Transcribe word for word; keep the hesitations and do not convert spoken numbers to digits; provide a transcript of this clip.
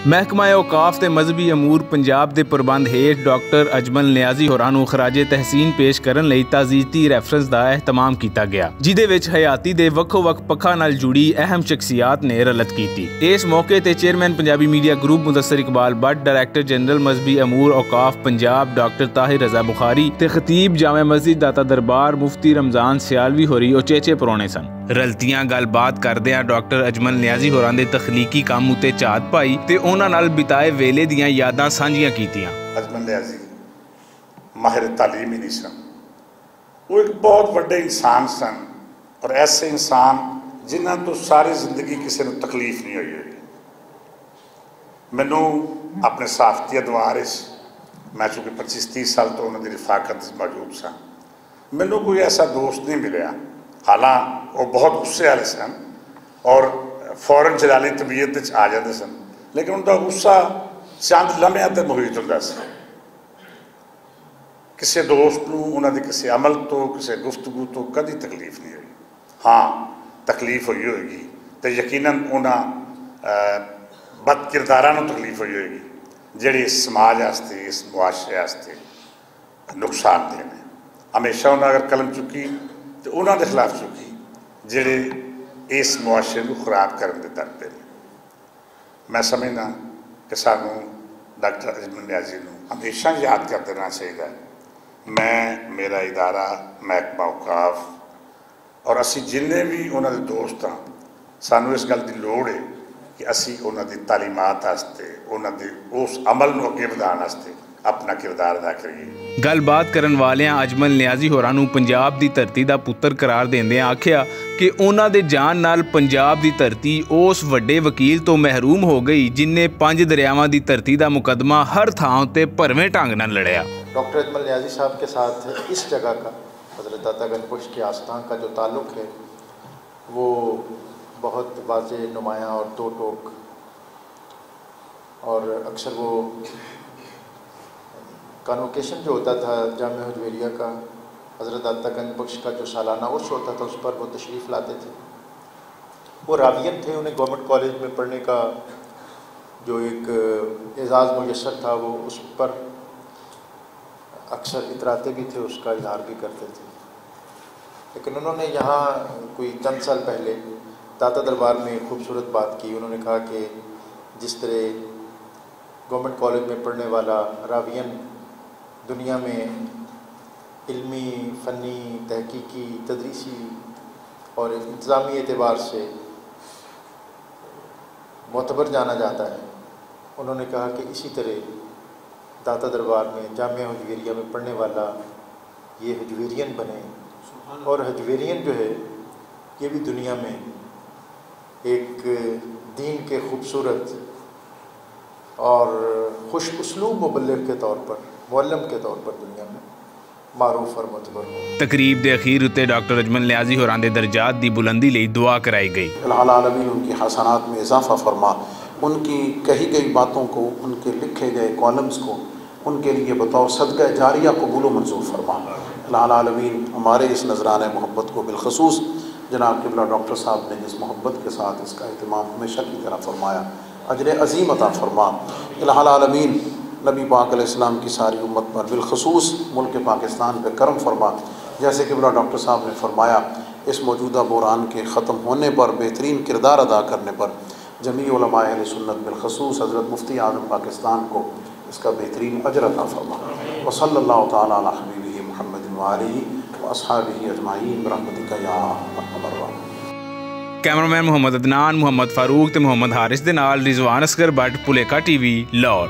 محکمہ اوقاف تے مذہبی امور پنجاب دے پربند ہیٹھ ڈاکٹر اجمل نیازی ہوراں نوں خراج تحسین پیش کرن لئی تعزیتی ریفرنس دا اہتمام کیتا گیا، جدے وچ حیاتی دے وکھو وکھ پکھاں نال جڑی اہم شخصیات نے رلت کیتی۔ اس موقع تے chairman Punjabi media group Mudassar Iqbal Butt, director general مذہبی امور اوقاف پنجاب ڈاکٹر طاہر رضا بخاری تے خطیب جامع مسجد داتا دربار مفتی رمضان سیالوی ہوری اچیچے پرونے سن۔ رلتیاں گل بات کردیاں ڈاکٹر اجمل نیازی ہوراں دے تخلیقی کم اتے جھات پائی تے انہاں نال بتائے ویلے دیاں یاداں سانجھیاں کیتیاں۔ اجمل نیازی ماہر تعلیم ہی نہیں سن، وہ ایک بہت وڈے انسان سن، اور ایسے انسان جنہاں تو ساری زندگی کسی نوں تکلیف نہیں ہوئی ہوئی۔ مینوں اپنے صحافتی ادوار اس، میں چونکہ پچیس تیس سال تو انہاں دی رفاقت وچ موجود ساں، مینوں کوئی ایسا دوست نہیں ملیا۔ حالانکہ وہ بہت غصے والے سن اور فوراً جلالی طبیعت وچ آ جاندے سن، لیکن ان دا غصہ چند لمحیاں تے محیط ہوندا سی۔ کسے دوست نوں انہاں دے کسے عمل تو، کسے گفتگو تو کدی تکلیف نہیں ہوئی۔ ہاں، تکلیف ہوئی ہوئے گی تے یقیناً انہاں بد کرداراں نوں تکلیف ہوئی ہوئے گی، جڑے اس سماج واسطے، اس معاشرے واسطے نقصان دہ نے۔ ہمیشہ انہاں اگر قلم چکی تے انہاں دے خلاف چکی، جڑے اس معاشرے نوں خراب کرن دے در پہ نے۔ میں سمجھنا کہ سانوں ڈاکٹر اجمل نیازی نوں ہمیشہ یاد کر دینا چاہیدا ہے۔ میں، میرا ادارہ، محکمہ اوقاف اور اسی جنہیں بھی انہاں دے دوست ہاں، سانوں اس گل دی لوڑ ہے کہ اسی انہاں دی تعلیمات واسطے، انہاں دے اس عمل نوں اگے ودھان واسطے اپنا کردار ادا کریے۔ گل بات کرن والیاں اجمل نیازی ہوراں نوں پنجاب دی دھرتی دا پتر قرار دیندیاں آکھیا کہ انہاں دے جان نال پنجاب دی دھرتی اس وڈے وکیل تو محروم ہو گئی، جن نے پنج دریاواں دی دھرتی دا مقدمہ ہر تھاں تے بھرویں ڈھنگ نال لڑیا۔ ڈاکٹر اجمل نیازی صاحب کے ساتھ اس جگہ کا، حضرت داتا گنج بخش کے آستان کا جو تعلق ہے، وہ بہت واضح، نمایاں اور دو ٹوک، اور اکثر وہ کانوکیشن جو ہوتا تھا جامعہ حجویریہ کا، حضرت داتا گنج بخش کا جو سالانہ عرس ہوتا تھا، اس پر وہ تشریف لاتے تھے۔ وہ راویت تھے، انہیں گورنمنٹ کالج میں پڑھنے کا جو ایک اعزاز میسر تھا، وہ اس پر اکثر اتراتے بھی تھے، اس کا اظہار بھی کرتے تھے۔ لیکن انہوں نے یہاں کوئی چند سال پہلے داتا دربار میں خوبصورت بات کی۔ انہوں نے کہا کہ جس طرح گورنمنٹ کالج میں پڑھنے والا راوین دنیا میں علمی، فنی، تحقیقی، تدریسی اور انتظامی اعتبار سے معتبر جانا جاتا ہے، انہوں نے کہا کہ اسی طرح داتا دربار میں جامعہ ہجویریہ میں پڑھنے والا یہ ہجویرین بنے، اور ہجویرین جو ہے، یہ بھی دنیا میں ایک دین کے خوبصورت اور خوش اسلوب مبلغ کے طور پر، معلم کے طور پر دنیا میں معروف اور معتبر ہو۔ تقریب دے اخیر اتے ڈاکٹر اجمل نیازی ہوراں دے درجات دی بلندی لئی دعا کرائی گئی۔ الہ العالمین ان کی حسنات میں اضافہ فرما، ان کی کہی گئی باتوں کو، ان کے لکھے گئے کالمز کو ان کے لیے بطور صدقہ جاریہ قبول و منظور فرما۔ الہ العالمین ہمارے اس نذرانہ محبت کو بالخصوص جناب قبلہ ڈاکٹر صاحب نے جس محبت کے ساتھ اس کا اہتمام ہمیشہ کی طرح فرمایا، اجر عظیم عطا فرما۔ الہ العالمین نبی پاک علیہ السلام کی ساری امت پر، بالخصوص ملک پاکستان پہ کرم فرما۔ جیسے قبلہ ڈاکٹر صاحب نے فرمایا، اس موجودہ بحران کے ختم ہونے پر، بہترین کردار ادا کرنے پر جمیع علماء اہل سنت، بالخصوص حضرت مفتی اعظم پاکستان کو اس کا بہترین اجر عطا فرما۔ وصلی اللہ تعالی علی حبیبہ محمد و آلہ و اصحابہ اجمعین برحمتک یا ارحم الراحمین۔ کیمرہ مین محمد عدنان، محمد فاروق تے محمد حارث دے نال رضوان اصغر بٹ، پولیکا ٹی وی، لاہور۔